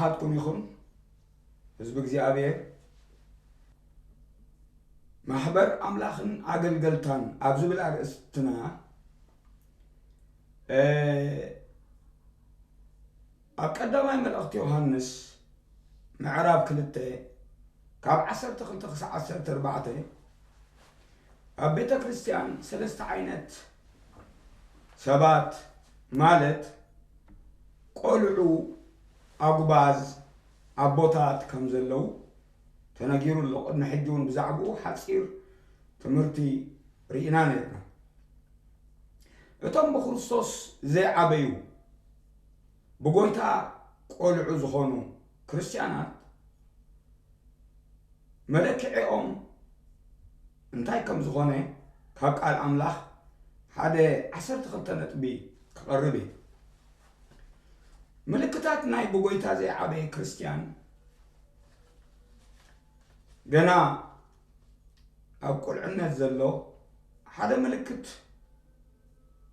ናትኩም ይኹን። ህዝቢ እግዚኣብሔር፣ ማሕበር ኣምላኽን ኣገልገልታን ኣብ ዝብል ኣርእስትና፣ እ፣ ኣብ ቀዳማይ መልእኽቲ ዮሃንስ ምዕራፍ ክልተ ካብ ዓሰርተ ክልተ ክሳዕ ዓሰርተ ኣርባዕተ፣ ኣብ ቤተ ክርስቲያን ሰለስተ ዓይነት ሰባት፣ ማለት ቆልዑ፣ ኣጉባዝ፣ ኣቦታት ከም ዘለዉ ተነጊሩ ኣሎ። ቅድሚ ሕጂ እውን ብዛዕባኡ ሓጺር ትምህርቲ ርኢና ነርና። እቶም ብክርስቶስ ዘይዓበዩ፣ ብጎይታ ቆልዑ ዝኾኑ ክርስትያናት፣ መለክዒኦም እንታይ ከም ዝኾነ ካብ ቃል ኣምላኽ ሓደ ዓሰርተ ክልተ ነጥቢ ክቐርብ እየ። ምልክታት ናይ ብጎይታ ዘይዓበየ ክርስትያን፣ ገና ኣብ ቁልዕነት ዘሎ፣ ሓደ ምልክት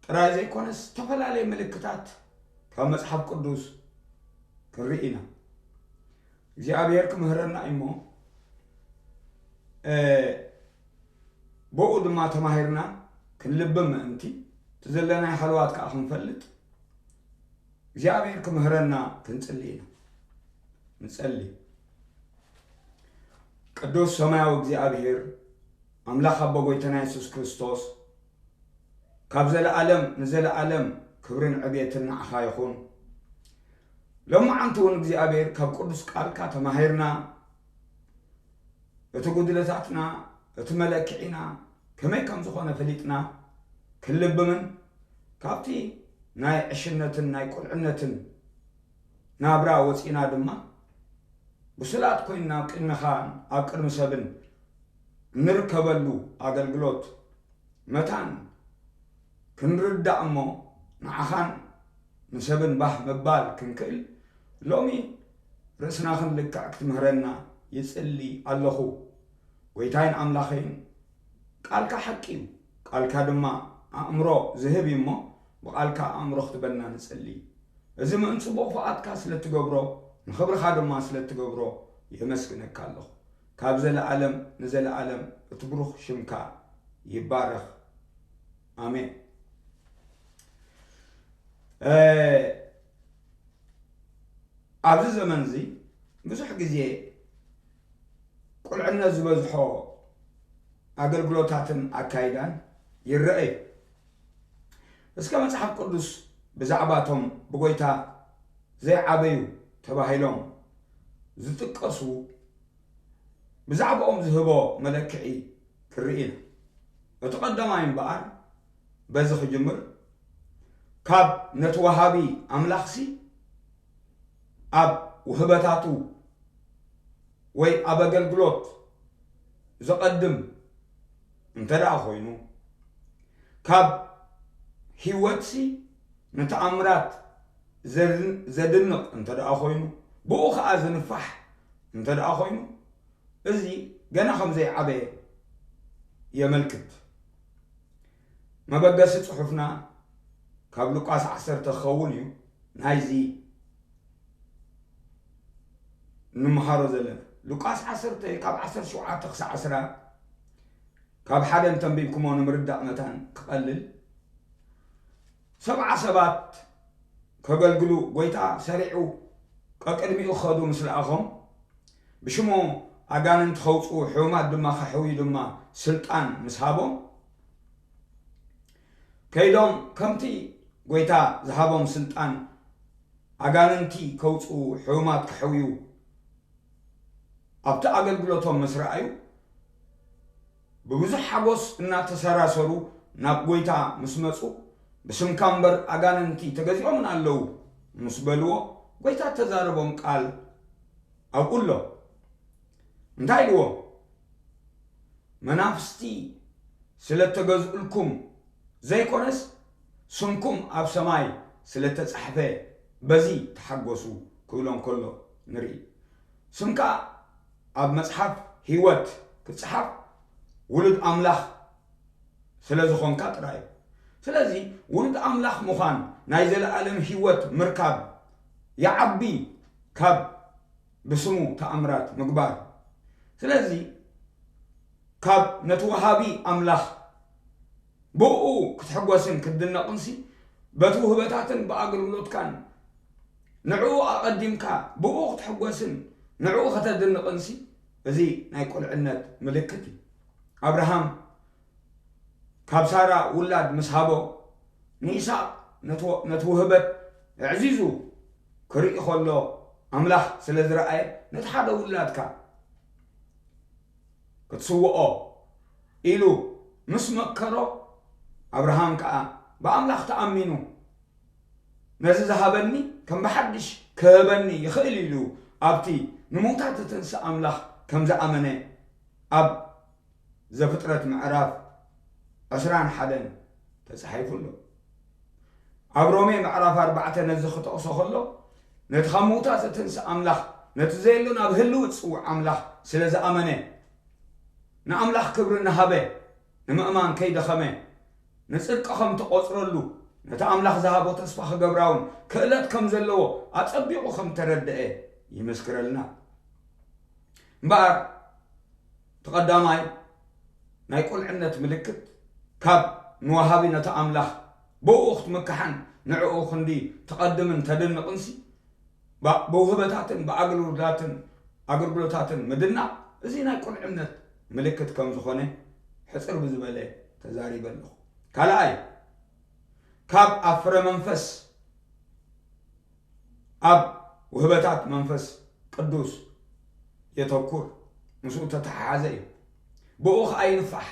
ጥራይ ዘይኮነስ፣ ዝተፈላለየ ምልክታት ካብ መጽሓፍ ቅዱስ ክንርኢ ኢና። እግዚኣብሔር ክምህረና እዩ እሞ፣ እ፣ ብኡ ድማ ተማሂርና ክንልብም ምእንቲ፣ እቲ ዘለናዮ ሃለዋት ከኣ ክንፈልጥ፣ እግዚኣብሔር ክምህረና ክንጽሊ ኢና። ንጸሊ። ቅዱስ ሰማያዊ እግዚኣብሔር፣ ኣምላኽ ኣቦ ጎይታና የሱስ ክርስቶስ፣ ካብ ዘለኣለም ንዘለኣለም ክብርን ዕብየትን ንዓኻ ይኹን። ሎማዓንቲ እውን እግዚኣብሔር፣ ካብ ቅዱስ ቃልካ ተማሂርና፣ እቲ ጉድለታትና፣ እቲ መለክዒና ከመይ ከም ዝኾነ ፈሊጥና፣ ክንልብምን ካብቲ ናይ ዕሽነትን ናይ ቁልዕነትን ናብራ ወጺእና ድማ፣ ብሱላት ኮይንና ኣብ ቅድሚኻን ኣብ ቅድሚ ሰብን እንርከበሉ ኣገልግሎት መታን ክንርዳእ እሞ፣ ንዓኻን ንሰብን ባህ ምባል ክንክእል፣ ሎሚ ርእስና ክንልክዕ ክትምህረና ይጽሊ ኣለኹ። ጎይታይን ኣምላኸይን፣ ቃልካ ሓቂ እዩ፣ ቃልካ ድማ ኣእምሮ ዝህብ እዩ እሞ፣ ብቃልካ ኣእምሮ ክትበና ንጽሊ። እዚ ምእንቲ ጽቡቕ ፍቓድካ ስለ እትገብሮ፣ ንኽብርኻ ድማ ስለ እትገብሮ የመስግነካ ኣለኹ። ካብ ዘለኣለም ንዘለኣለም እቲ ብሩኽ ሽምካ ይባረኽ። ኣሜን። እ፣ ኣብዚ ዘመን እዚ ብዙሕ ግዜ ቁልዕነት ዝበዝሖ ኣገልግሎታትን ኣካይዳን ይረአ እዩ። እስከ መጽሓፍ ቅዱስ ብዛዕባቶም ብጎይታ ዘይዓበዩ ተባሂሎም ዝጥቀሱ፣ ብዛዕባኦም ዝህቦ መለክዒ ክርኢ ኢና። እቲ ቀዳማይ እምበኣር በዚ ክጅምር፣ ካብ ነቲ ወሃቢ ኣምላኽሲ ኣብ ውህበታቱ ወይ ኣብ ኣገልግሎት ዝቐድም እንተ ደኣ ኮይኑ፣ ካብ ህይወትሲ ንተኣምራት ዘድን-፣ ዘድንቕ እንተ ደኣ ኮይኑ፣ ብኡ ኸኣ ዝንፋሕ እንተ ደኣ ኮይኑ፣ እዚ ገና ከም ዘይዓበየ የመልክት። መበገሲ ጽሑፍና ካብ ሉቃስ ዓሰርተ ክኸውን እዩ። ናይዚ ንምሃሮ ዘለና ሉቃስ ዓሰርተ ካብ ዓሰርተ ሸውዓተ ክሳዕ ዕስራ፣ ካብ ሓደ እንተንቢብኩሞ ንምርዳእ መታን ክቐልል፣ ሰብዓ ሰባት ከገልግሉ ጎይታ ሰሪዑ ቀቅድሚኡ ክኸዱ ምስ ለኣኾም፣ ብሽሙ ኣጋንንቲ ከውፅኡ፣ ሕሙማት ድማ ከሕውዩ ድማ ስልጣን ምስ ሃቦም፣ ከይዶም ከምቲ ጎይታ ዝሃቦም ስልጣን ኣጋንንቲ ከውፅኡ፣ ሕሙማት ከሕውዩ ኣብቲ ኣገልግሎቶም ምስ ረኣዩ፣ ብብዙሕ ሓጎስ እናተሰራሰሩ ናብ ጎይታ ምስ መፁ፣ "ብስምካ እምበር ኣጋንንቲ ተገዚኦምን ኣለዉ" ምስ በልዎ፣ ጎይታ እተዛረቦም ቃል ኣብኡ ኣሎ። እንታይ ኢልዎም? "መናፍስቲ ስለ እተገዝኡልኩም ዘይኮነስ፣ ስምኩም ኣብ ሰማይ ስለ እተጻሕፈ፣ በዚ ተሓጎሱ" ክብሎም ከሎ ንርኢ። ስምካ ኣብ መጽሓፍ ህይወት ክጽሓፍ ውሉድ ኣምላኽ ስለ ዝኾንካ ጥራይ እዩ። ስለዚ ውሉድ ኣምላኽ ምዃን፣ ናይ ዘለኣለም ህይወት ምርካብ ይዓቢ ካብ ብስሙ ተኣምራት ምግባር። ስለዚ ካብ ነቲ ወሃቢ ኣምላኽ ብኡ ክትሕጎስን ክትድነቕንሲ፣ በቲ ውህበታትን ብኣገልግሎትካን ንዕኡ ኣቐዲምካ ብኡ ክትሕጎስን ንዕኡ ከተድንቕንሲ፣ እዚ ናይ ቁልዕነት ምልክት እዩ። ኣብርሃም ካብ ሳራ ውላድ ምስ ሃቦ፣ ንይስሐቅ ነቲ ወ-፣ ነቲ ውህበት ኣዕዚዙ ክርኢ ከሎ፣ ኣምላኽ ስለ ዝረኣየ፣ ነቲ ሓደ ውላድካ ክትስውኦ ኢሉ ምስ መከሮ፣ ኣብርሃም ከኣ ብኣምላኽ ተኣሚኑ፣ ነዚ ዝሃበኒ ከም ብሓድሽ ክህበኒ ይኽእል ኢሉ ኣብቲ ንምውታት እተንስእ ኣምላኽ ከም ዝኣመነ ኣብ ዘፍጥረት ምዕራፍ ዕስራን ሓደን ተጻሒፉ ኣሎ። ኣብ ሮሜ ምዕራፍ ኣርባዕተ ነዚ ክጠቕሶ ከሎ፣ ነቲ ካብ ምውታት እተንስእ ኣምላኽ ነቲ ዘየሎ ናብ ህልው ዝጽውዕ ኣምላኽ ስለ ዝኣመነ፣ ንኣምላኽ ክብሪ እናሃበ፣ ንምእማን ከይደኸመ፣ ንጽድቂ ከም ተቖጽረሉ፣ ነቲ ኣምላኽ ዝሃቦ ተስፋ ክገብራ እውን ክእለት ከም ዘለዎ ኣጸቢቑ ከም ተረድአ ይምስክረልና። እምበኣር፣ እቲ ቀዳማይ ናይ ቁልዕነት ምልክት፣ ካብ ንወሃቢ ነቲ ኣምላኽ ብእኡ ክትምክሓን ንዕኡ ክንዲ ትቐድምን ተድንቕንሲ፣ ባ-፣ ብውህበታትን ብኣገልግሎታትን፣ ኣገልግሎታትን ምድናቕ፣ እዚ ናይ ቁልዕነት ምልክት ከም ዝኾነ ሕጽር ብዝበለ ተዛሪበ ኣለኹ። ካልኣይ፣ ካብ ኣብ ፍረ መንፈስ፣ ኣብ ውህበታት መንፈስ ቅዱስ የተኩር፣ ምስኡ ተተሓሓዘ እዩ። ብኡ ኸኣ ይንፋሕ።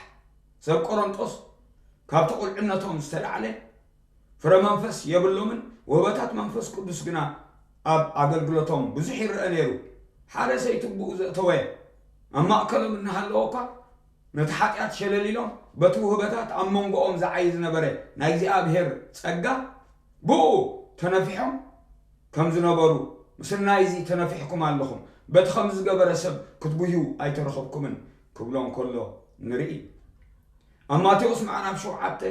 ሰብ ቆሮንጦስ ካብቲ ቁልዕነቶም ዝተላዕለ ፍረ መንፈስ የብሎምን፣ ውህበታት መንፈስ ቅዱስ ግና ኣብ ኣገልግሎቶም ብዙሕ ይረአ ነይሩ። ሓደ ሰይትግብኡ ዘእተወ ኣብ ማእከሎም እናሃለወ እኳ፣ ነቲ ሓጢኣት ሸለል ኢሎም፣ በቲ ውህበታት ኣብ መንጎኦም ዝዓዪ ዝነበረ ናይ እግዚኣብሔር ጸጋ፣ ብኡ ተነፊሖም ከም ዝነበሩ፣ ምስናይ እዚ ተነፊሕኩም ኣለኹም፣ በቲ ከምዚ ዝገበረ ሰብ ክትጉህዩ ኣይተረኸብኩምን ክብሎም ከሎ ንርኢ። ኣብ ማቴዎስ ምዕራፍ ሸውዓተ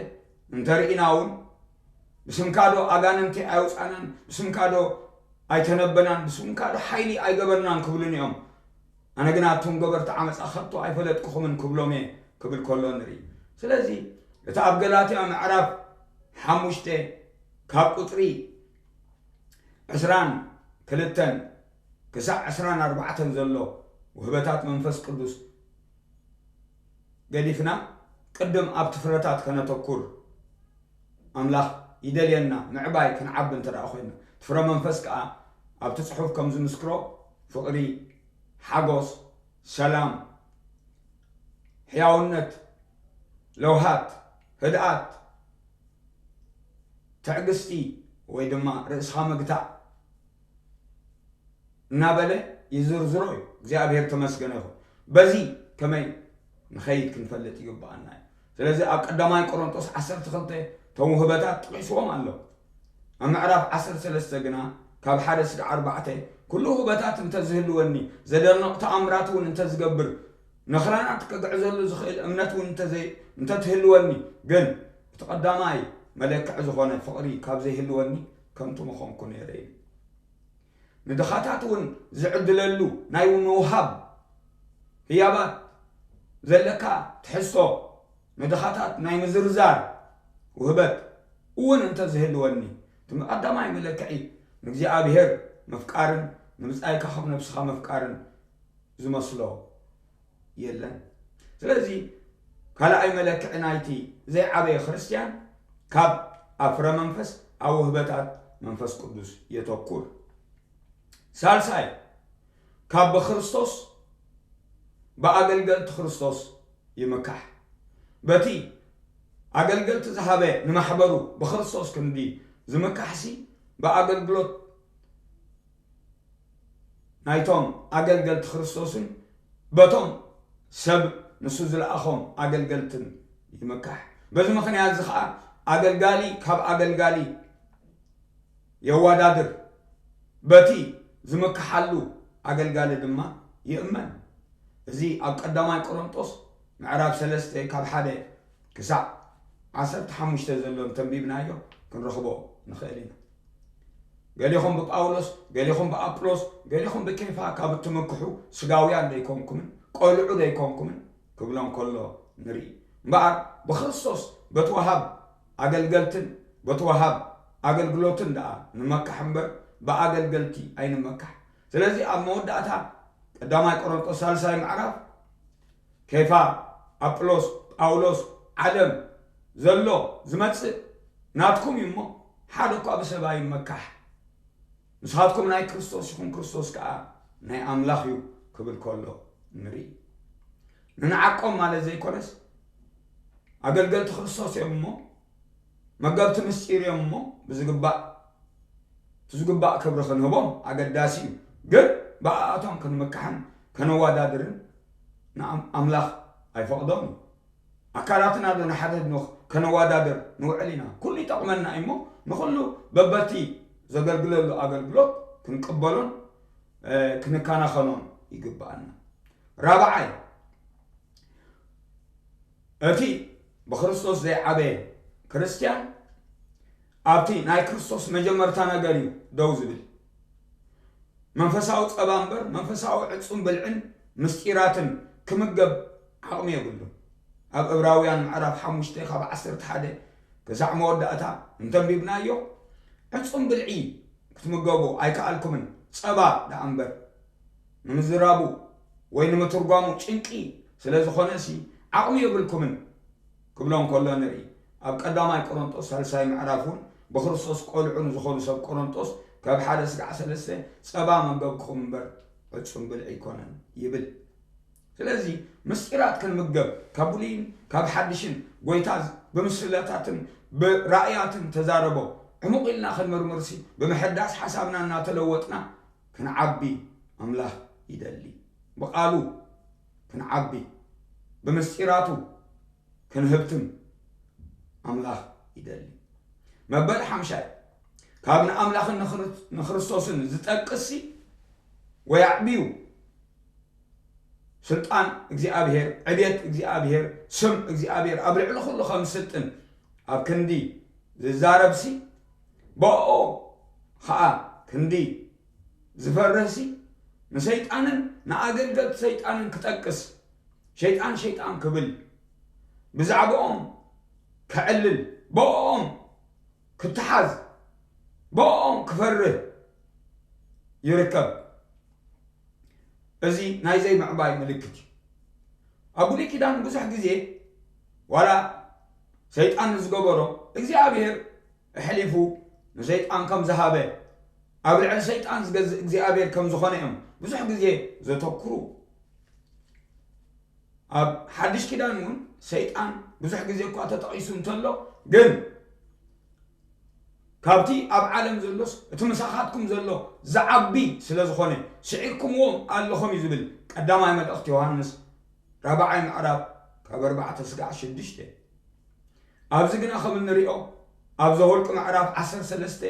እንተርኢና እውን፣ ብስምካ ዶ ኣጋንንቲ ኣየውጻናን፣ ብስምካ ዶ ኣይተነበናን፣ ብስምካ ዶ ሓይሊ ኣይገበርናን ክብሉን እዮም። ኣነ ግና ኣቱም ገበርቲ ዓመጻ ከቶ ኣይፈለጥኩኹምን ክብሎም እየ ክብል ከሎ ንርኢ። ስለዚ እቲ ኣብ ገላትያ ምዕራፍ ሓሙሽተ ካብ ቁጽሪ ዕስራን ክልተን ክሳዕ ዕስራን ኣርባዕተን ዘሎ ውህበታት መንፈስ ቅዱስ ገዲፍና፣ ቅድም ኣብቲ ፍረታት ከነተኩር ኣምላኽ ይደልየና፣ ምዕባይ ክንዓቢ እንተ ደኣ ኮይና። እቲ ፍረ መንፈስ ከኣ ኣብቲ ጽሑፍ ከም ዝምስክሮ፣ ፍቕሪ፣ ሓጎስ፣ ሰላም፣ ሕያውነት፣ ለውሃት፣ ህድኣት፣ ትዕግስቲ፣ ወይ ድማ ርእስኻ ምግታእ እናበለ ይዝርዝሮ እዩ። እግዚኣብሔር ተመስገነ ይኹን። በዚ ከመይ ንኸይድ ክንፈልጥ ይግብኣና እዩ። ስለዚ ኣብ ቀዳማይ ቆሮንጦስ ዓሰርተ ክልተ እቶም ውህበታት ጠቒስዎም ኣሎ። ኣብ ምዕራፍ ዓሰርተ ሰለስተ ግና ካብ ሓደ እስካብ ኣርባዕተ፣ "ኩሉ ውህበታት እንተዝህልወኒ፣ ዘደንቕ ተኣምራት እውን እንተዝገብር፣ ነኽራናት ከግዕዘሉ ዝኽእል እምነት እውን እንተዘይ-፣ እንተትህልወኒ፣ ግን እቲ ቀዳማይ መለክዒ ዝኾነ ፍቕሪ ካብ ዘይህልወኒ፣ ከምቲ ምኾንኩ ነይረ" እዩ። ንድኻታት እውን ዝዕድለሉ ናይ ምውሃብ ህያባት ዘለካ ትሕዝቶ፣ ንድኻታት ናይ ምዝርዛር ውህበት እውን እንተዝህልወኒ፣ እቲ ቀዳማይ መለክዒ ንእግዚኣብሔር ምፍቃርን ንብጻይካ ከም ነብስኻ ምፍቃርን ዝመስሎ የለን። ስለዚ ካልኣይ መለክዒ ናይቲ ዘይዓበየ ክርስትያን፣ ካብ ኣብ ፍረ መንፈስ ኣብ ውህበታት መንፈስ ቅዱስ የተኩር። ሳልሳይ፣ ካብ ብክርስቶስ ብኣገልገልቲ ክርስቶስ ይምካሕ። በቲ ኣገልገልቲ ዝሃበ ንማሕበሩ ብክርስቶስ ክንዲ ዝምካሕሲ፣ ብኣገልግሎት ናይቶም ኣገልገልቲ ክርስቶስን በቶም ሰብ ንሱ ዝለኣኾም ኣገልገልትን ይምካሕ። በዚ ምኽንያት እዚ ኸኣ ኣገልጋሊ ካብ ኣገልጋሊ የወዳድር፣ በቲ ዝምክሓሉ ኣገልጋሊ ድማ ይእመን። እዚ ኣብ ቀዳማይ ቆሮንጦስ ምዕራፍ ሰለስተ ካብ ሓደ ክሳዕ ዓሰርተ ሓሙሽተ ዘሎ እንተንቢብናዮ ክንረኽቦ ንኽእል ኢና። ገሊኹም ብጳውሎስ፣ ገሊኹም ብኣጵሎስ፣ ገሊኹም ብኬፋ ካብ እትምክሑ ስጋውያን ደይኮንኩምን ቆልዑ ደይኮንኩምን ክብሎም ከሎ ንርኢ። እምበኣር ብክርስቶስ በቲ ወሃብ ኣገልገልትን በቲ ወሃብ ኣገልግሎትን ደኣ ንመካሕ እምበር ብኣገልገልቲ ኣይንመካሕ። ስለዚ ኣብ መወዳእታ ቀዳማይ ቆሮንጦስ ሳልሳይ ምዕራፍ ኬፋ፣ ኣጵሎስ፣ ጳውሎስ፣ ዓለም ዘሎ ዝመጽእ ናትኩም እዩ እሞ ሓደ እኳ ብሰብ ኣይመካሕ። ንስኻትኩም ናይ ክርስቶስ ኢኹም፣ ክርስቶስ ከኣ ናይ ኣምላኽ እዩ ክብል ከሎ ንርኢ። ንንዓቆም ማለት ዘይኮነስ ኣገልገልቲ ክርስቶስ እዮም እሞ መገብቲ ምስጢር እዮም እሞ ብዝግባእ እቲ ዝግባእ ክብሪ ክንህቦም ኣገዳሲ እዩ። ግን ብኣኣቶም ክንምካሕን ከነዋዳድርን ንኣም- ኣምላኽ ኣይፈቕዶን እዩ። ኣካላትና ዶ ንሓደ ኖኽ ከነዋዳድር ንውዕል ኢና። ኩሉ ይጠቕመና እዩ እሞ ንኹሉ በበቲ ዘገልግለሉ ኣገልግሎት ክንቅበሎን እ፣ ክንከናኸኖን ይግብኣና። ራብዓይ፣ እቲ ብክርስቶስ ዘይዓበየ ክርስትያን ኣብቲ ናይ ክርስቶስ መጀመርታ ነገር እዩ ደው ዝብል። መንፈሳዊ ጸባ እምበር መንፈሳዊ ዕጹም ብልዕን ምስጢራትን ክምገብ ዓቕሚ የብሉን። ኣብ ዕብራውያን ምዕራፍ ሓሙሽተ ካብ ዓሰርተ ሓደ ክሳዕ መወዳእታ እንተንቢብናዮ ዕጹም ብልዒ ክትምገቡ ኣይከኣልኩምን፣ ጸባ ደኣ እምበር። ንምዝራቡ ወይ ንምትርጓሙ ጭንቂ ስለ ዝኾነሲ ዓቕሚ የብልኩምን ክብሎም ከሎ ንርኢ። ኣብ ቀዳማይ ቆሮንጦስ ሳልሳይ ምዕራፍ እውን ብክርስቶስ ቆልዑ ንዝኾኑ ሰብ ቆሮንጦስ ካብ ሓደ ስጋዕ ሰለስተ ጸባ መገብኩኹም እምበር ዕጹም ብልዒ ኣይኮነን ይብል። ስለዚ ምስጢራት ክንምገብ ካብ ብሉይን ካብ ሓድሽን ጎይታ ብምስለታትን ብራእያትን ተዛረቦ ዕሙቕ ኢልና ክንምርምርሲ ብምሕዳስ ሓሳብና እናተለወጥና ክንዓቢ ኣምላኽ ይደሊ። ብቓሉ ክንዓቢ ብምስጢራቱ ክንህብትም ኣምላኽ ይደሊ። መበል ሓምሻይ ካብ ንኣምላኽን ንክር- ንክርስቶስን ዝጠቅስሲ ወይ ኣዕብዩ ስልጣን እግዚኣብሔር ዕብየት እግዚኣብሔር ስም እግዚኣብሔር ኣብ ልዕሊ ኩሉ ከም ስልጥን ኣብ ክንዲ ዝዛረብሲ ብኦ ኸዓ ክንዲ ዝፈርህሲ ንሰይጣንን ንኣገልገልቲ ሰይጣንን ክጠቅስ ሸይጣን ሸይጣን ክብል ብዛዕባኦም ከዕልል ብኦም ክተሓዝ ብኦም ክፈርህ ይርከብ። እዚ ናይ ዘይምዕባይ ምልክት እዩ። ኣብ ብሉይ ኪዳን ብዙሕ ግዜ ዋላ ሰይጣን ንዝገበሮ እግዚኣብሔር ኣሕሊፉ ንሰይጣን ከም ዝሃበ ኣብ ልዕሊ ሰይጣን ዝገዝእ እግዚኣብሔር ከም ዝኾነ እዮም ብዙሕ ግዜ ዘተኩሩ። ኣብ ሓድሽ ኪዳን እውን ሰይጣን ብዙሕ ግዜ እኳ ተጠቒሱ እንተሎ ግን ካብቲ ኣብ ዓለም ዘሎስ እቲ ምሳኻትኩም ዘሎ ዝዓቢ ስለ ዝኾነ ስዒርኩምዎም ኣለኹም እዩ ዝብል ቀዳማይ መልእኽቲ ዮሃንስ ራብዓይ ምዕራፍ ካብ ኣርባዕተ ስጋዕ ሽዱሽተ። ኣብዚ ግና ከም እንሪኦ ኣብ ዘኍልቁ ምዕራፍ ዓሰርተ ሰለስተ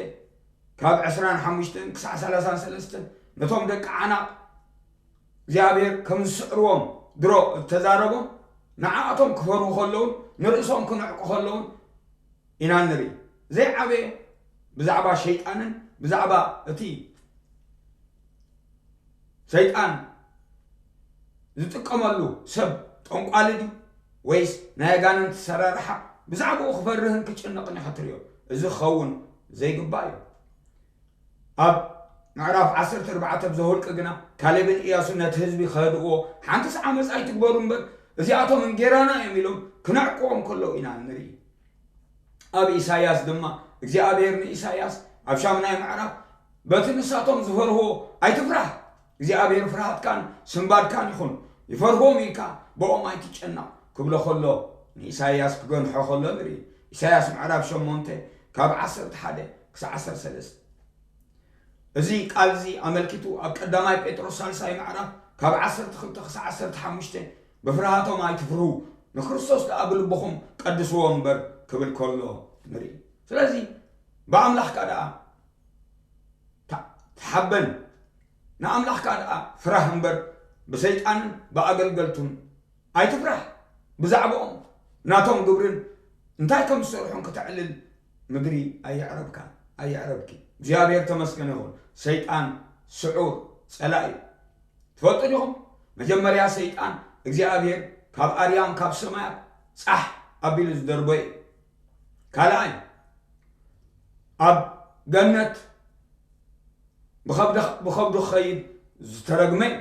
ካብ ዕስራን ሓሙሽተን ክሳዕ ሰላሳን ሰለስተን ነቶም ደቂ ዓናቕ እግዚኣብሔር ከም ዝስዕርዎም ድሮ እተዛረቦም ንዓኣቶም ክፈርሁ ከለውን ንርእሶም ክነዕቁ ከለውን ኢና ንርኢ። ዘይዓበየ ብዛዕባ ሸይጣንን ብዛዕባ እቲ ሰይጣን ዝጥቀመሉ ሰብ ጠንቋሊ ድዩ ወይስ ናይ ኣጋንንቲ ሰራርሓ ብዛዕባኡ ክፈርህን ክጭነቕን ኢኻ ትርእዮ። እዚ ክኸውን ዘይግባእ እዩ። ኣብ ምዕራፍ ዓሰርተ ኣርባዕተ ብዘወልቂ ግና ካሌብን ኢያሱን ነቲ ህዝቢ ከህድእዎ ሓንትስ ዓመፅ ኣይትግበሩ እምበር እዚኣቶም እንጌራና እዮም ኢሎም ክነዕቅዎም ከለዉ ኢና ንርኢ። ኣብ ኢሳያስ ድማ እግዚኣብሔር ንኢሳያስ ኣብ ሻምናይ ምዕራፍ በቲ ንሳቶም ዝፈርህዎ ኣይትፍራህ፣ እግዚኣብሔር ፍርሃትካን ስንባድካን ይኹን፣ ይፈርህዎም ኢልካ ብኦም ኣይትጨነቕ ክብሎ ከሎ ንኢሳያስ ክገንሖ ከሎ ንርኢ። ኢሳያስ ምዕራፍ ሸሞንተ ካብ ዓሰርተ ሓደ ክሳብ ዓሰርተ ሰለስተ። እዚ ቃል እዚ ኣመልኪቱ ኣብ ቀዳማይ ጴጥሮስ ሳልሳይ ምዕራፍ ካብ ዓሰርተ ክልተ ክሳብ ዓሰርተ ሓሙሽተ ብፍርሃቶም ኣይትፍርሁ፣ ንክርስቶስ ደኣ ብልብኹም ቀድስዎ እምበር ክብል ከሎ ንርኢ። ስለዚ ብኣምላኽካ ደኣ ታ- ተሓበን ንኣምላኽካ ደኣ ፍራህ እምበር ብሰይጣንን ብኣገልገልቱን ኣይትፍራህ። ብዛዕባኦም ናቶም ግብርን እንታይ ከም ዝሰርሑን ክተዕልል ምድሪ ኣየዕረብካን ኣየዕረብኪን። እግዚኣብሔር ተመስገን ይኹን። ሰይጣን ስዑር ጸላኢ እዩ። ትፈልጡ ዲኹም? መጀመርያ ሰይጣን እግዚኣብሔር ካብ ኣርያም ካብ ሰማያት ጻሕ ኣቢሉ ዝደርቦ እዩ። ካልኣይ ኣብ ገነት ብኸብዱ ክኸይድ ዝተረግመ እዩ።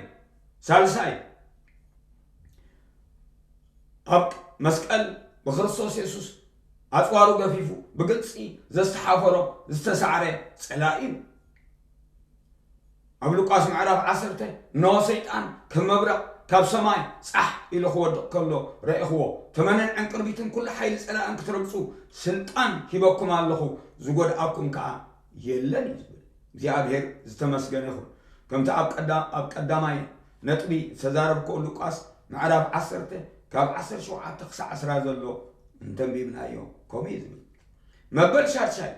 ሳልሳይ ኣብ መስቀል ብክርስቶስ የሱስ ኣጽዋሩ ገፊፉ ብግልጺ ዘስተሓፈሮ ዝተሳዕረ ጸላኢ እዩ። ኣብ ሉቃስ ምዕራፍ ዓሰርተ፣ እነሆ ሰይጣን ከም መብረቕ ካብ ሰማይ ጻሕ ኢሉ ክወድቕ ከሎ ረኢኽዎ። ተመንን ዕንቅርቢትን ኩሉ ሓይሊ ጸላእን ክትረግጹ ስልጣን ሂበኩም ኣለኹ፣ ዝጎድኣኩም ከኣ የለን እዩ ዝብል። እግዚኣብሔር ዝተመስገነ ይኹን። ከምቲ ኣብ ቀዳ-፣ ኣብ ቀዳማይ ነጥቢ ዝተዛረብክዎ ሉቃስ ምዕራፍ ዓሰርተ ካብ ዓሰርተ ሸውዓተ ክሳዕ ዕስራ ዘሎ እንተንቢብናዮ ከምኡ እዩ ዝብል። መበል ሻድሻይ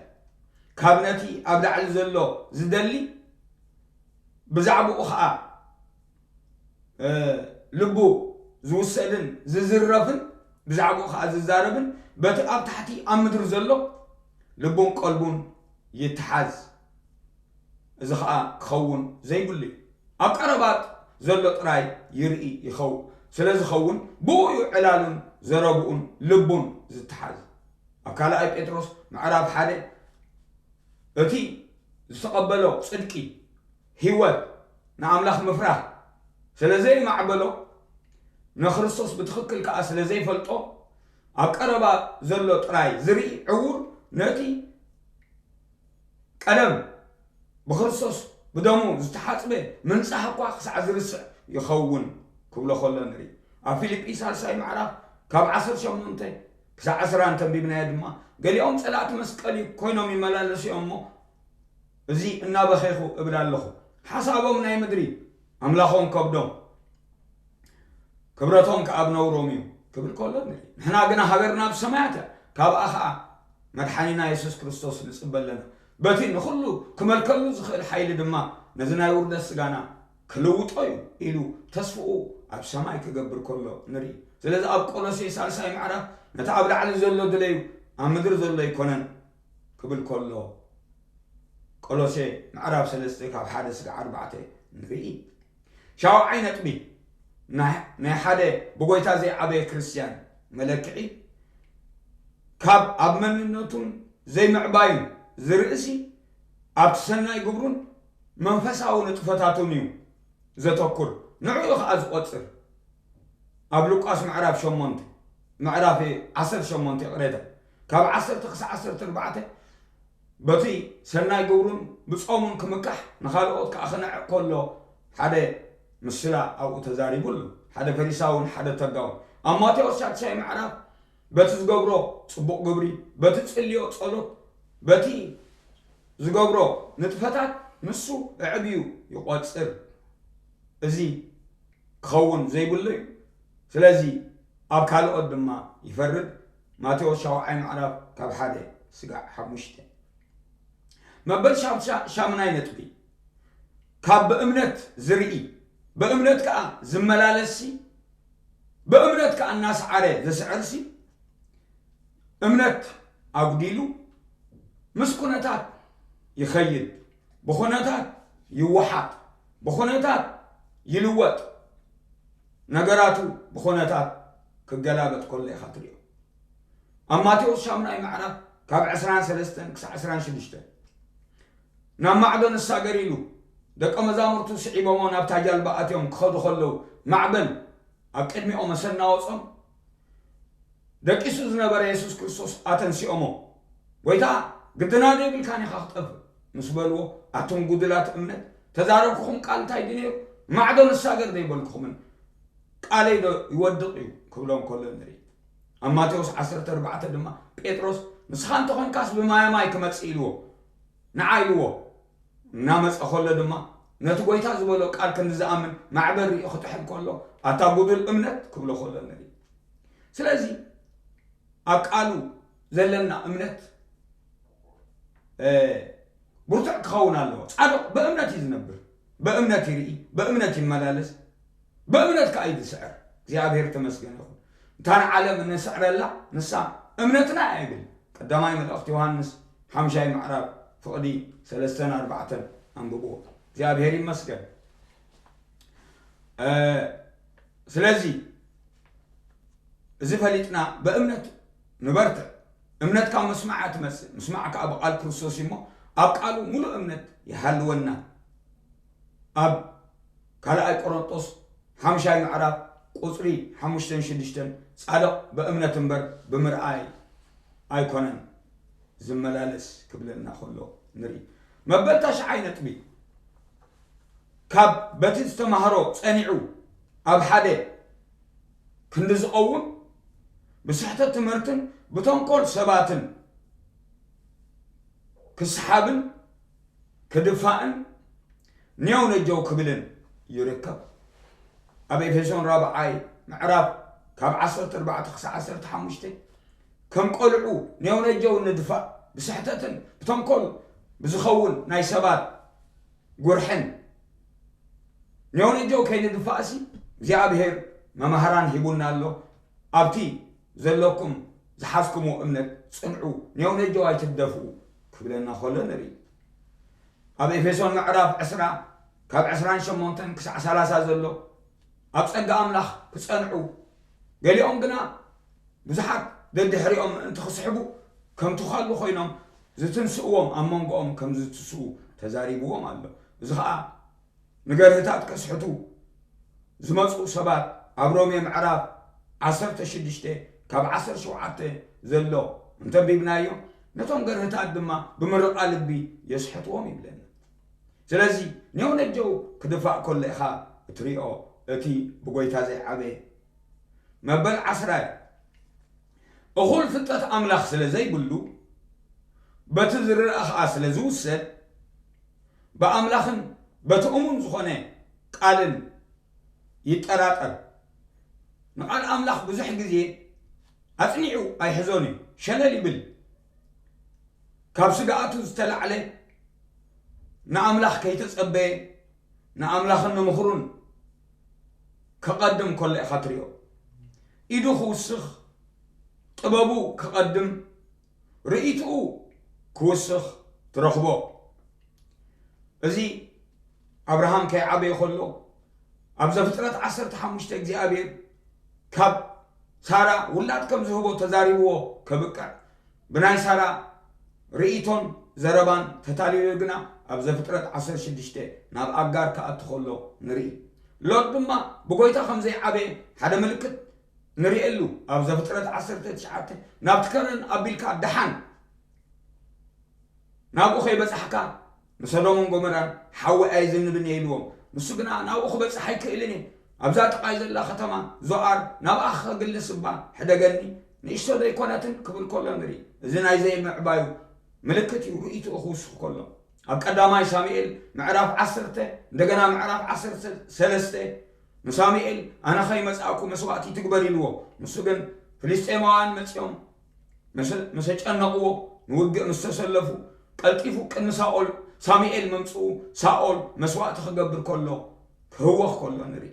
ካብ ነቲ ኣብ ላዕሊ ዘሎ ዝደሊ ብዛዕባኡ ኸዓ፣ እ፣ ልቡ ዝውሰድን ዝዝረፍን ብዛዕባኡ ኸዓ ዝዛረብን በቲ ኣብ ታሕቲ ኣብ ምድሪ ዘሎ ልቡን ቀልቡን ይትሓዝ። እዚ ኸዓ ክኸውን ዘይብሉ እዩ። ኣብ ቀረባ ዘሎ ጥራይ ይርኢ ይኸው-፣ ስለ ዝኸውን ብኡ እዩ ዕላሉን ዘረብኡን ልቡን ዝትሓዝ። ኣብ ካልኣይ ጴጥሮስ ምዕራፍ ሓደ እቲ ዝተቐበሎ ጽድቂ፣ ህይወት፣ ንኣምላኽ ምፍራህ ስለ ዘይማዕበሎ፣ ንክርስቶስ ብትኽክል ከኣ ስለ ዘይፈልጦ፣ ኣብ ቀረባ ዘሎ ጥራይ ዝርኢ ዕዉር ነቲ ቀደም ብክርስቶስ ብደሙ ዝተሓጽበ ምንጻህ እኳ ክሳዕ ዝርስዕ ይኸውን ክብሎ ከሎ ንርኢ። ኣብ ፊልጲ ሳልሳይ ምዕራፍ ካብ ዓሰርተ ሸሞንተ ክሳዕ ዕስራ እንተንቢብናዮ ድማ፣ ገሊኦም ጸላእቲ መስቀል እዩ ኮይኖም ይመላለሱ እዮም እሞ፣ እዚ እናበኼኹ እብል ኣለኹ። ሓሳቦም ናይ ምድሪ፣ ኣምላኾም ከብዶም፣ ክብረቶም ከኣ ኣብ ነውሮም እዩ ክብል ከሎ ንርኢ። ንሕና ግና ሃገርና ኣብ ሰማያት እያ፣ ካብኣ ኸኣ መድሓኒና የሱስ ክርስቶስ ንጽበ ኣለና። በቲ ንኹሉ ክመልከሉ ዝኽእል ሓይሊ ድማ ነዚ ናይ ውርደት ስጋና ክልውጦ እዩ ኢሉ ተስፍኡ ኣብ ሰማይ ክገብር ከሎ ንርኢ። ስለዚ ኣብ ቆሎሴ ሳልሳይ ምዕራፍ ነቲ ኣብ ላዕሊ ዘሎ ድለዩ፣ ኣብ ምድሪ ዘሎ ኣይኮነን ክብል ከሎ፣ ቆሎሴ ምዕራፍ ሰለስተ ካብ ሓደ ስጋዕ ኣርባዕተ ንርኢ። ሻውዓይ ነጥቢ፣ ናይ፣ ናይ ሓደ ብጎይታ ዘይዓበየ ክርስትያን መለክዒ፣ ካብ ኣብ መንነቱን ዘይምዕባዩን ዝርእሲ ኣብቲ ሰናይ ግብሩን መንፈሳዊ ንጥፈታቱን እዩ ዘተኩር። ንዕኡ ኸኣ ዝቖጽር። ኣብ ሉቃስ ምዕራፍ ሸሞንተ፣ ምዕራፍ ዓሰርተ ሸሞንተ ይቕሬታ፣ ካብ ዓሰርተ ክሳዕ ዓሰርተ ኣርባዕተ በቲ ሰናይ ግብሩን ብጾሙን ክምካሕ ንኻልኦት ከኣ ክነዕቕ ከሎ ሓደ ምስላ ኣብኡ ተዛሪቡ ኣሎ። ሓደ ፈሪሳውን ሓደ ተጋውን። ኣብ ማቴዎስ ሻድሻይ ምዕራፍ በቲ ዝገብሮ ጽቡቕ ግብሪ፣ በቲ ጽልዮ ጸሎት፣ በቲ ዝገብሮ ንጥፈታት ንሱ ኣዕብዩ ይቖጽር። እዚ ክኸውን ዘይብሉ እዩ። ስለዚ ኣብ ካልኦት ድማ ይፈርድ። ማቴዎስ ሻውዓይ ምዕራፍ ካብ ሓደ ስጋዕ ሓሙሽተ። መበል ሻምሻ-፣ ሻምናይ ነጥቢ፣ ካብ ብእምነት ዝርኢ፣ ብእምነት ከኣ ዝመላለስሲ፣ ብእምነት ከኣ እናሰዓረ ዝስዕርሲ፣ እምነት ኣጉዲሉ ምስ ኩነታት ይኸይድ፣ ብኹነታት ይወሓጥ፣ ብኹነታት ይልወጥ። ነገራቱ ብኹነታት ክገላበጥ ከሎ ኢኻ ትሪኦ። ኣብ ማቴዎስ ሻምናይ ምዕራፍ ካብ ዕስራን ሰለስተን ክሳዕ ዕስራን ሽዱሽተን፣ ናብ ማዕዶ ንሳገር ኢሉ ደቀ መዛሙርቱ ስዒቦሞ ናብታ ጃልባ ኣትዮም ክኸዱ ከለዉ፣ ማዕበል ኣብ ቅድሚኦም ኣሰናወጾም። ደቂሱ ዝነበረ የሱስ ክርስቶስ ኣተንሲኦሞ፣ "ጐይታ፣ ግድና ዶ ይብልካን ኢኻ ክጠፍእ?" ምስ በልዎ፣ "ኣቱም ጉዱላት እምነት፣ ተዛረብኩኹም ቃል እንታይ ድዩ ነይሩ? ማዕዶ ንሳገር ዶ ይበልኩኹምን? ቃለይ ዶ ይወድቕ እዩ?" ክብሎም ከሎ ንርኢ። ኣብ ማቴዎስ ዓሰርተ ኣርባዕተ ድማ፣ ጴጥሮስ፣ "ንስኻ እንተኾንካስ ብማይ ማይ ክመጽእ?" ኢልዎ። "ንዓ" ኢልዎ። እናመጸ ከሎ ድማ፣ ነቲ ጐይታ ዝበሎ ቃል ክንዲ ዝኣምን ማዕበል ሪኡ ክጥሕል ከሎ፣ "ኣታ ጉዱል እምነት" ክብሎ ከሎ ንርኢ። ስለዚ፣ ኣብ ቃሉ ዘለና እምነት፣ እ፣ ብርቱዕ ክኸውን ኣለዎ። ጻድቕ ብእምነት እዩ ዝነብር፣ ብእምነት ይርኢ፣ ብእምነት ይመላለስ፣ ብእምነት ከኣ እዩ ዝስዕር። እግዚኣብሔር ተመስገን ይኹን። እታ ንዓለም እንስዕረላ ንሳ እምነትና እያ ይብል ቀዳማይ መልእኽቲ ዮሃንስ ሓምሻይ ምዕራፍ ፍቕዲ ሰለስተን ኣርባዕተን ኣንብብዎ። እግዚኣብሔር ይመስገን። ስለዚ እዚ ፈሊጥና ብእምነት ንበርትዕ። እምነት ካብ ምስማዕ ትመጽእ፣ ምስማዕ ከዓ ብቃል ክርስቶስ እሞ ኣብ ቃሉ ሙሉእ እምነት ይሃልወና። ኣብ ካልኣይ ቆሮንጦስ ሓምሻይ ምዕራፍ ቁፅሪ ሓሙሽተን ሽዱሽተን ጻድቕ ብእምነት እምበር ብምርኣይ ኣይኮነን ዝመላለስ ክብለና ከሎ ንርኢ። መበል ታሽዓይ ነጥቢ፣ ካብ በቲ ዝተማህሮ ጸኒዑ ኣብ ሓደ ክንዲ ዝቐውም ብስሕተት ትምህርትን ብተንኮል ሰባትን ክስሓብን ክድፋእን ኔው ነጀው ክብልን ይርከብ። ኣብ ኤፌሶን ራብዓይ ምዕራፍ ካብ ዓሰርተ ኣርባዕተ ክሳዕ ዓሰርተ ሓሙሽተ ከም ቆልዑ ኔው ነጀው ንድፋእ ብስሕተትን ብተንኮል ብዝኸውን ናይ ሰባት ጉርሕን ኔው ነጀው ከይንድፋእሲ እግዚኣብሔር መማህራን ሂቡና ኣሎ። ኣብቲ ዘለኩም ዝሓዝኩምዎ እምነት ጽንዑ፣ ኔው ነጀው ኣይትደፍኡ ክብለና ከሎ ንርኢ። ኣብ ኤፌሶን ምዕራፍ ዕስራ ካብ ዕስራን ሸሞንተን ክሳዕ ሰላሳ ዘሎ ኣብ ጸጋ ኣምላኽ ክጸንዑ፣ ገሊኦም ግና ብዙሓት ደድሕሪኦም ምእንቲ ክስሕቡ ከም ትዃሉ ኮይኖም ዝትንስእዎም ኣብ መንጎኦም ከም ዝትስኡ ተዛሪብዎም ኣሎ። እዚ ኸኣ ንገርህታት ከስሕቱ ዝመጹ ሰባት ኣብ ሮሜ ምዕራፍ ዓሰርተ ሽዱሽተ ካብ ዓሰርተ ሸውዓተ ዘሎ እንተንቢብናዮ፣ ነቶም ገርህታት ድማ ብምርቓ ልቢ የስሕትዎም ይብለና። ስለዚ ኔው ነጀው ክድፋእ ከሎ ኢኻ እትሪኦ እቲ ብጎይታ ዘይዓበየ። መበል ዓስራይ፣ እኹል ፍልጠት ኣምላኽ ስለ ዘይብሉ፣ በቲ ዝርኣ ኸኣ ስለ ዝውሰድ፣ ብኣምላኽን በቲ እሙን ዝኾነ ቃልን ይጠራጠር። ንቓል ኣምላኽ ብዙሕ ግዜ ኣጽኒዑ ኣይሕዞን እዩ፣ ሸለል ይብል። ካብ ስግኣቱ ዝተላዕለ ንኣምላኽ ከይተጸበየ ንኣምላኽን ንምኽሩን ከቐድም ከሎ ኢኻ ትሪኦ። ኢዱ ክውስኽ፣ ጥበቡ ከቐድም፣ ርእይትኡ ክውስኽ ትረኽቦ። እዚ ኣብርሃም ከይዓበየ ከሎ ኣብ ዘፍጥረት ዓሰርተ ሓሙሽተ እግዚኣብሔር ካብ ሳራ ውላድ ከም ዝህቦ ተዛሪብዎ ከብቅዕ ብናይ ሳራ ርእይቶን ዘረባን ተታሊሉ ግና ኣብ ዘፍጥረት ዓሰርተ ሽዱሽተ ናብ ኣጋር ክኣቱ ከሎ ንርኢ። ሎጥ ድማ ብጎይታ ከም ዘይዓበየ ሓደ ምልክት ንርእየሉ ኣብ ዘፍጥረት ዓሰርተ ትሽዓተ። ናብቲ ከረን ኣቢልካ ደሓን ናብኡ ከይበጻሕካ ንሰዶምን ጎመራን ሓዊ ኣየዝንብን እየ ኢልዎም። ንሱ ግና ናብኡ ክበጽሕ ኣይክእልን እየ። ኣብዛ ጥቓይ ዘላ ከተማ ዞኣር ናብኣ ክግልስ እባ ሕደገኒ፣ ንእሽቶ ዘይኮነትን ክብል ከሎ ንርኢ። እዚ ናይ ዘይምዕባዩ ምልክት እዩ፣ ርእይትኡ ክውስኽ ከሎ። ኣብ ቀዳማይ ሳሙኤል ምዕራፍ ዓሰርተ፣ እንደገና ምዕራፍ ዓሰርተ ሰለስተ ንሳሙኤል ኣነ ኸይመጻእኩ መስዋእቲ ትግበር ኢልዎ። ንሱ ግን ፍልስጤማውያን መጺኦም ምስ ኣጨነቕዎ፣ ንውግእ ምስ ተሰለፉ፣ ቀልጢፉ ቅድሚ ሳኦል ሳሙኤል ምምጽኡ ሳኦል መስዋእቲ ክገብር ከሎ ክህወኽ ከሎ ንርኢ።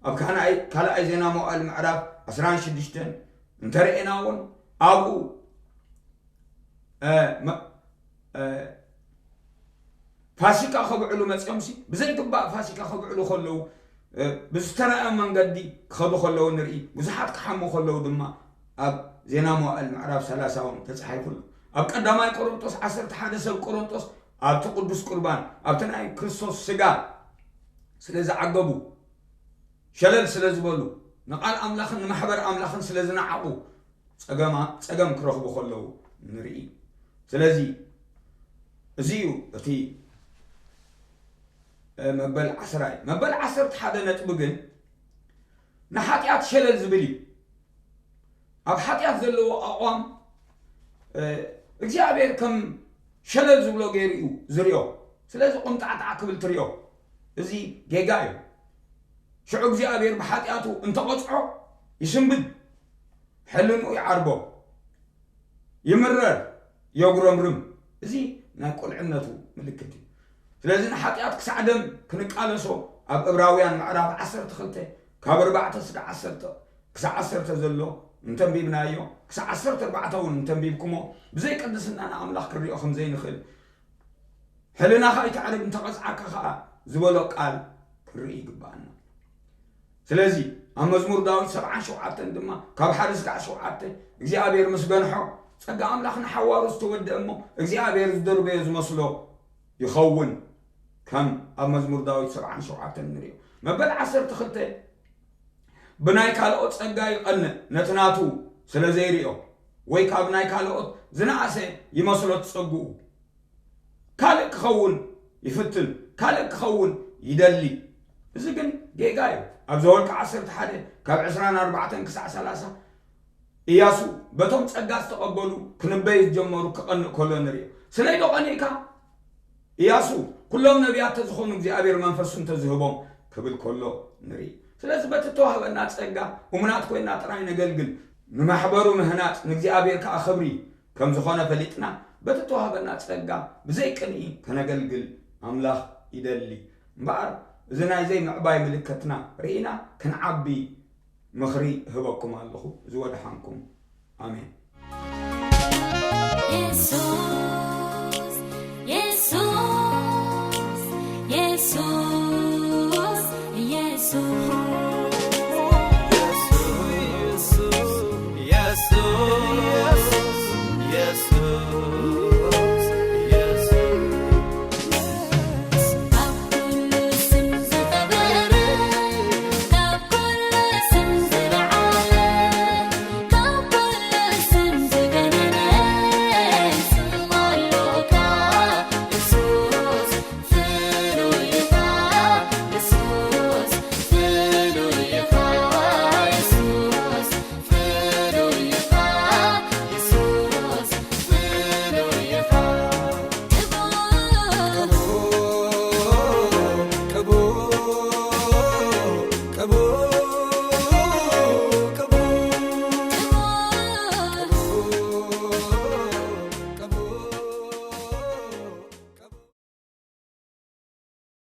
ኣብ ካልኣይ ዜና መዋእል ምዕራፍ ዕስራን ሽዱሽተን እንተረኤና እውን ኣብኡ ፋሲካ ከብዕሉ መፅኦም ሲ ብዘይግባእ ፋሲካ ከብዕሉ ከለዉ ብዝተረኣዮም መንገዲ ክኸዱ ከለዉ ንርኢ። ብዙሓት ክሓሙ ከለዉ ድማ ኣብ ዜና መዋእል ምዕራፍ ሰላሳ እውን ተፃሒፉ ኣሎ። ኣብ ቀዳማይ ቆሮንጦስ ዓሰርተ ሓደ ሰብ ቆሮንጦስ ኣብቲ ቅዱስ ቁርባን ኣብቲ ናይ ክርስቶስ ስጋ ስለ ዝዓገቡ ሸለል ስለ ዝበሉ ንቓል ኣምላኽን ንማሕበር ኣምላኽን ስለ ዝነዓቑ ጸገማ ጸገም ክረኽቡ ከለዉ ንርኢ። ስለዚ እዚ እዩ እቲ መበል ዓስራይ። መበል ዓሰርተ ሓደ ነጥቢ ግን ንሓጢኣት ሸለል ዝብል እዩ። ኣብ ሓጢኣት ዘለዎ ኣቋም እግዚኣብሔር ከም ሸለል ዝብሎ ገይሩ እዩ ዝሪኦ። ስለዚ ቁምጣዕጣዕ ክብል ትሪኦ። እዚ ጌጋ እዩ። ሽዑ እግዚኣብሔር ብሓጢኣቱ እንተቐጽዖ ይስንብድ፣ ሕልንኡ ይዓርቦ፣ ይምረር፣ የጉረምርም። እዚ ናይ ቁልዕነቱ ምልክት እዩ። ስለዚ ንሓጢኣት ክሳዕ ደም ክንቃለሶ ኣብ ዕብራውያን ምዕራፍ ዓሰርተ ክልተ ካብ ኣርባዕተ ስጋ ዓሰርተ ክሳዕ ዓሰርተ ዘሎ እንተንቢብናዮ፣ ክሳዕ ዓሰርተ ኣርባዕተ እውን እንተንቢብኩሞ፣ ብዘይ ቅድስና ንኣምላኽ ክንሪኦ ከም ዘይንኽእል፣ ሕልናኻ ኣይተዕርብ እንተቐጽዓካ ኸኣ ዝበሎ ቃል ክንርኢ ይግብኣና። ስለዚ ኣብ መዝሙር ዳዊት ሰብዓን ሸውዓተን ድማ ካብ ሓደ ስጋዕ ሸውዓተ እግዚኣብሔር ምስ ገንሖ፣ ጸጋ ኣምላኽ ንሓዋሩ ዝተወድአ እሞ እግዚኣብሔር ዝደርበዮ ዝመስሎ ይኸውን። ከም ኣብ መዝሙር ዳዊት ሰብዓን ሸውዓተን ንሪኦ። መበል ዓሰርተ ክልተ ብናይ ካልኦት ጸጋ ይቐንእ፣ ነቲ ናቱ ስለ ዘይሪኦ፣ ወይ ካብ ናይ ካልኦት ዝነኣሰ ይመስሎ እቲ ጸግኡ። ካልእ ክኸውን ይፍትን፣ ካልእ ክኸውን ይደሊ። እዚ ግን ጌጋ እዩ። ኣብ ዘወልቀ ዓሰርተ ሓደ ካብ ዕስራን ኣርባዕተን ክሳዕ ሰላሳ፣ ኢያሱ በቶም ጸጋ ዝተቐበሉ ክንበዩ ዝጀመሩ ክቐንእ ከሎ ንሪኦ። ስለይ ዶ ቀኒእካ? ኢያሱ፣ ኩሎም ነቢያት ተዝኾኑ እግዚኣብሔር መንፈሱ እንተዝህቦም ክብል ከሎ ንርኢ። ስለዚ በቲ እተዋህበና ጸጋ እሙናት ኮይና ጥራይ ነገልግል። ንማሕበሩ ምህናጽ ንእግዚኣብሔር ከኣ ክብሪ ከም ዝኾነ ፈሊጥና፣ በቲ እተዋህበና ጸጋ ብዘይ ቅንኢ ከነገልግል ኣምላኽ ይደሊ። እምበኣር እዚ ናይ ዘይምዕባይ ምልክትና ርኢና ክንዓቢ ምኽሪ እህበኩም ኣለኹ። እዚ ወደሓንኩም። ኣሜን።